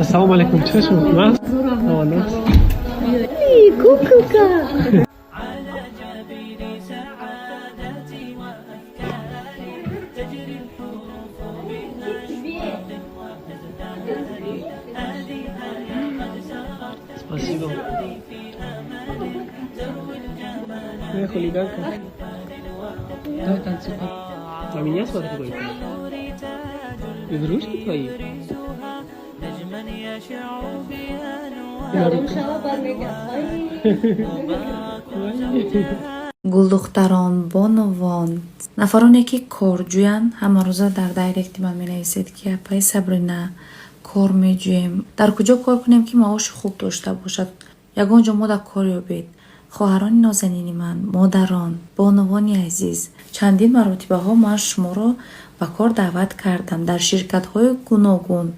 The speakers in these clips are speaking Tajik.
Ассалому алайкум, чӣ шумо? Нас? Нас. Куколка. Спасибо. Эй, хулиганка. Давай танцуй. На меня смотри только. Игрушки твои? На руку. Гулдухтарон, бонувон, нафароне, ки корҷӯянд, ҳамарӯза дар дайректи ман менависед, ки апаи Сабрина, кор меҷӯем, дар куҷо кор кунем, ки маоши хуб дошта бошад, ягон ҷо мо дар кор ёбед. Хоҳарони нозанини ман, модарон, бонувони азиз, чандин маротибаҳо ман шуморо ба кор даъват кардам дар ширкатҳои гуногун,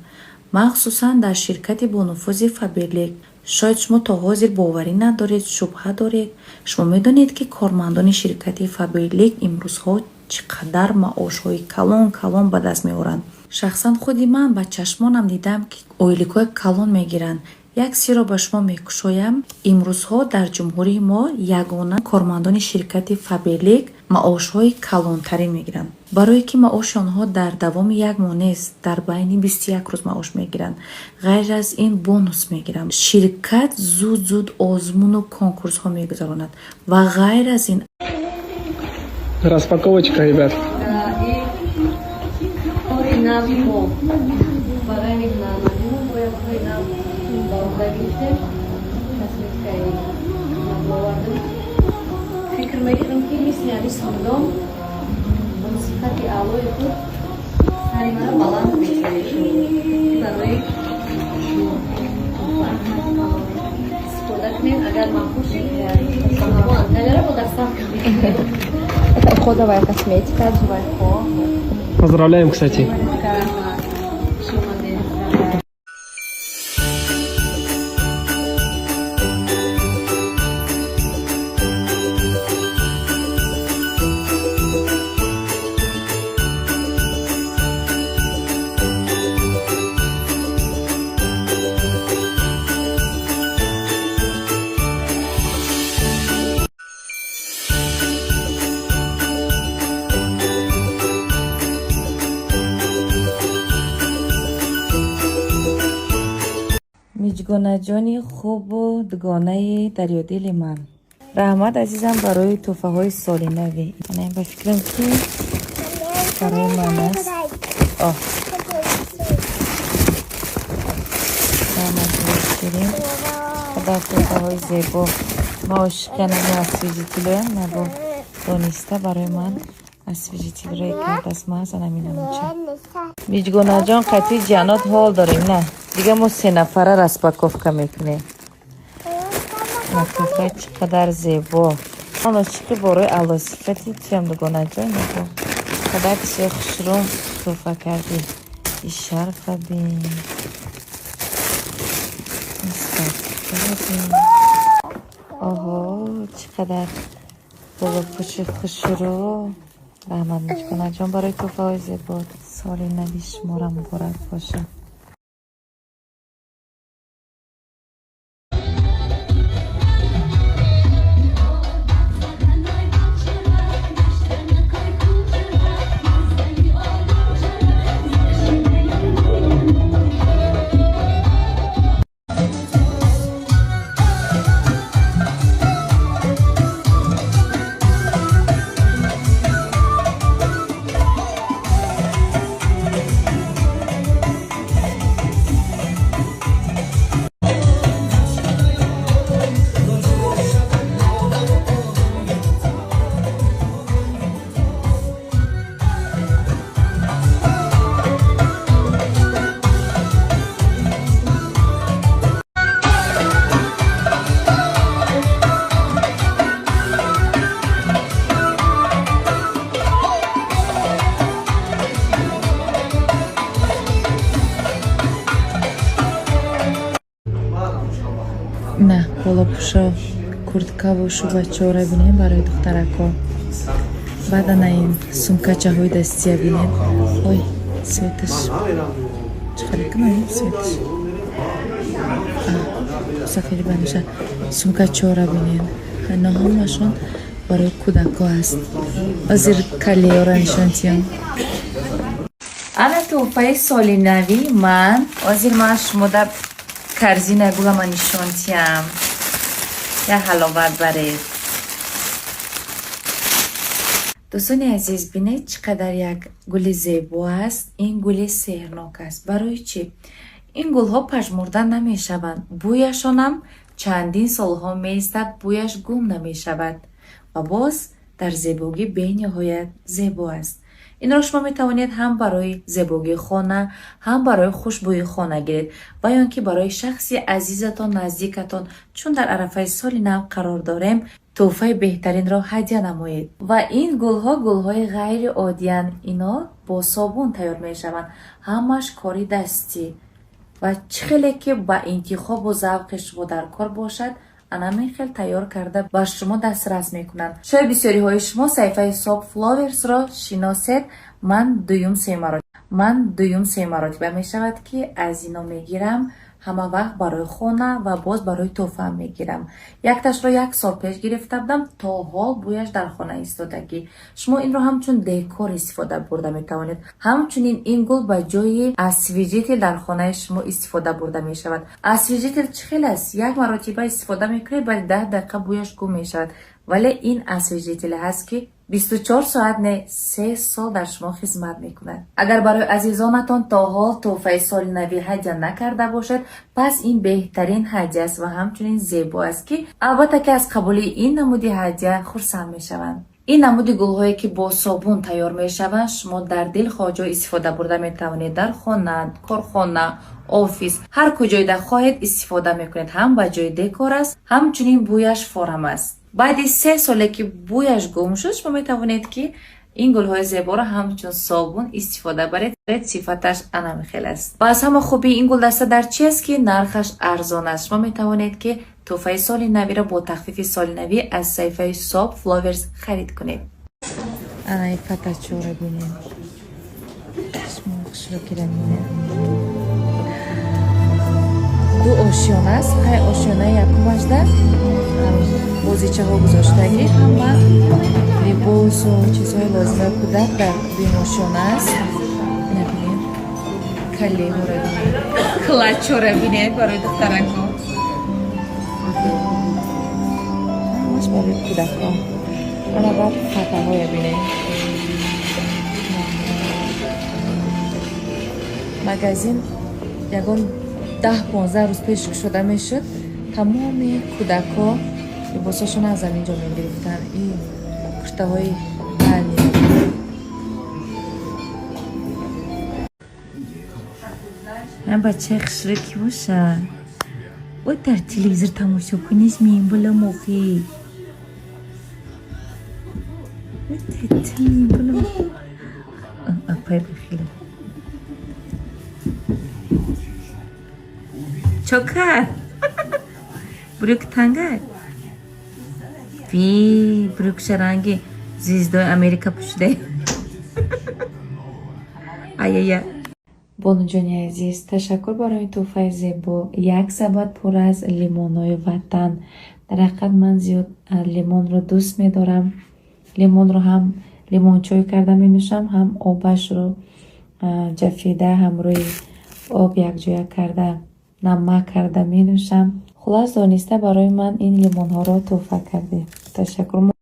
махсусан дар ширкати бонуфузи Фаберлик. Шояд шумо то ҳозир боварӣ надоред, шубҳа доред. Шумо медонед, ки кормандони ширкати Фаберлик имрӯзҳо чӣ қадар маошҳои калон калон ба даст меоранд. Шахсан худи ман ба чашмонам дидам, ки ойликҳои калон мегиранд. Як сирро ба шумо мекушоям: имрӯзҳо дар ҷумҳурии мо ягона кормандони ширкати Фаберлик маошҳои калонтарин мегиранд, барое ки маоши онҳо дар давоми як моҳ нест, дар байни 21 рӯз маош мегиранд. Ғайр аз ин, бонус мегиранд. Ширкат зуд зуд озмуну конкурсҳо мегузаронад ва ғайр аз ин. Распаковочка, ребят. Кори нави мо ба ғайри ҳунармандимон бо як кори нав ба уҳда гирифтем, косметикаи нав овардем. Фикр мекунам, ки мисли ҳамин сурудон бо сифати аълои худ сари маро баланд мекунед. Барои шумо истифода кунед, агар маъқул шуд, мо Анталияро бо доставка мекунем. Это уходовая косметика от Зулайхо. Поздравляем, кстати. Хуш омадед. Миҷгонаҷони хубу дугонаи дарёдили ман, раҳмат, азизам, барои тӯҳфаҳои соли навӣ. Ана, ба фикрам, ки барои ман аст. Оҳ, раҳмат, ширин, қадар тӯҳфаҳои зебо. Ман ошиқи анами освежителоям. Набо дониста барои ман освежитель кардааст. Ман аз анаминамуча. Миҷгонаҷон, қатъи ҷанот ҳол дорем. На, дига мо се нафара распаковка мекунем. Тӯҳфаи чӣ қадар зебо! Ман ошиқи борои аълосифати туям, дугонаҷон. Набо қадар чизои хушрӯ тӯҳфа кардӣ. И шарфа бин, бин, оҳо, чӣ қадар болопӯши хушрӯ! Раҳмат, Миҷгонаҷон, барои тӯҳфаҳои зебо. Соли нави шуморо муборак бошад. На, болопӯшо, курткаву шубачора бинем барои духтарако. Баъд ана ин сумкачаҳои дастия бинем. Ой, светаш. Чӣ хеле кунам цветаш сафеди банафша. Сумкачора бинед, ино ҳамашон барои кӯдакҳо аст. Ҳозир калеёра нишон тиём. Ана тӯҳфаи соли нави ман. Ҳозир ман шумода корзинаи гулама нишон тиям, як ҳаловат баред. Дӯстони азиз, бинед, чӣ қадар як гули зебо аст. Ин гули сеҳрнок аст. Барои чӣ? Ин гулҳо пажмурда намешаванд, бӯяшонам чандин солҳо меистад, бӯяш гум намешавад ва боз дар зебогӣ бениҳоят зебо аст. Инро шумо метавонед ҳам барои зебогии хона, ҳам барои хушбӯии хона гиред ва ё ин ки барои шахси азизатон, наздикатон. Чун дар арафаи соли нав қарор дорем, тӯҳфаи беҳтаринро ҳадя намоед. Ва ин гулҳо гулҳои ғайриоддиянд. Ино бо собун тайёр мешаванд, ҳамаш кори дастӣ ва чӣ хеле ки ба интихобу завқи шумо дар кор бошад, анамин хел тайёр карда ба шумо дастрас мекунанд. Шояд бисёриҳои шумо саҳифаи Soap Flowersро шиносед. Ман дуюм се маротиба мешавад, ки аз ино мегирам. Ҳама вақт барои хона ва боз барои тӯҳфаам мегирам. Якташро як сол пеш гирифта будам, то ҳол бӯяш дар хона истодагӣ. Шумо инро ҳамчун декор истифода бурда метавонед. Ҳамчунин ин гул ба ҷои освежитель дар хонаи шумо истифода бурда мешавад. Освежитель чӣ хел аст? Як маротиба истифода мекунед, баъди 10 дақиқа бӯяш гум мешавад, вале ин освежителе ҳаст, ки 24 соат не, 3 сол дар шумо хизмат мекунад. Агар барои азизонатон то ҳол тӯҳфаи соли навӣ ҳадя накарда бошед, пас ин беҳтарин ҳадя аст ва ҳамчунин зебо аст, ки албатта ки аз қабули ин намуди ҳадя хурсанд мешаванд. Ин намуди гулҳое, ки бо собун тайёр мешаванд, шумо дар дилхоҳ ҷой истифода бурда метавонед: дар хона, корхона, офис, ҳар куҷоида хоҳед, истифода мекунед. Ҳам ба ҷои декор аст, ҳамчунин бӯяш форам аст. Баъди 3 соле ки бӯяш гум шуд, шумо метавонед, ки ин гулҳои зеборо ҳамчун собун истифода баред. Сифаташ анамихел аст. Ва аз ҳама хубии ин гулдаста дар чи аст, ки нархаш арзон аст. Шумо метавонед, ки тӯҳфаи соли навиро бо тахфифи соли навӣ аз саҳифаи Soap Flowers харид кунед. Анаи патачора бинед, шумо хушро кира бинед. Ду ошёна аст. Хай, ошёнаи якумашда бозичаҳо гузоштагӣ, ҳама либосу чизҳои лозимаи кӯдак дар дуюм ошёна аст. Набинед, калеҳоро бинед, клатчҳоро бинед барои духтаракҳо, ҳамаш барои кӯдакҳо. Ана баъд фатаҳоя бинед. Магазин ягон 10-15 рӯз пеш кушода мешуд, тамоми кӯдакҳо либосҳошон аз ҳамин ҷо мегирифтанд. Ин куртаҳои ани. Бачаи хушрӯ ки боша? Ой, дар телевизор тамошо куниш мембула мохи. Апай бахила. Чокар. Брюк тангак. Ви, брюк шаранги звездои Америка пӯшида. Аяя. Бонуҷони азиз, ташаккур барои тӯҳфаи зебо. Як сабад пур аз лимонҳои ватан. Дар ҳақиқат ман зиёд лимонро дӯст медорам. Лимонро ҳам лимончой карда менӯшам, ҳам обашро ҷафида, ҳамрӯи об якҷоя карда, намак карда менӯшам. Хуллас, дониста барои ман ин лимонҳоро тӯҳфа кардед. Ташаккур.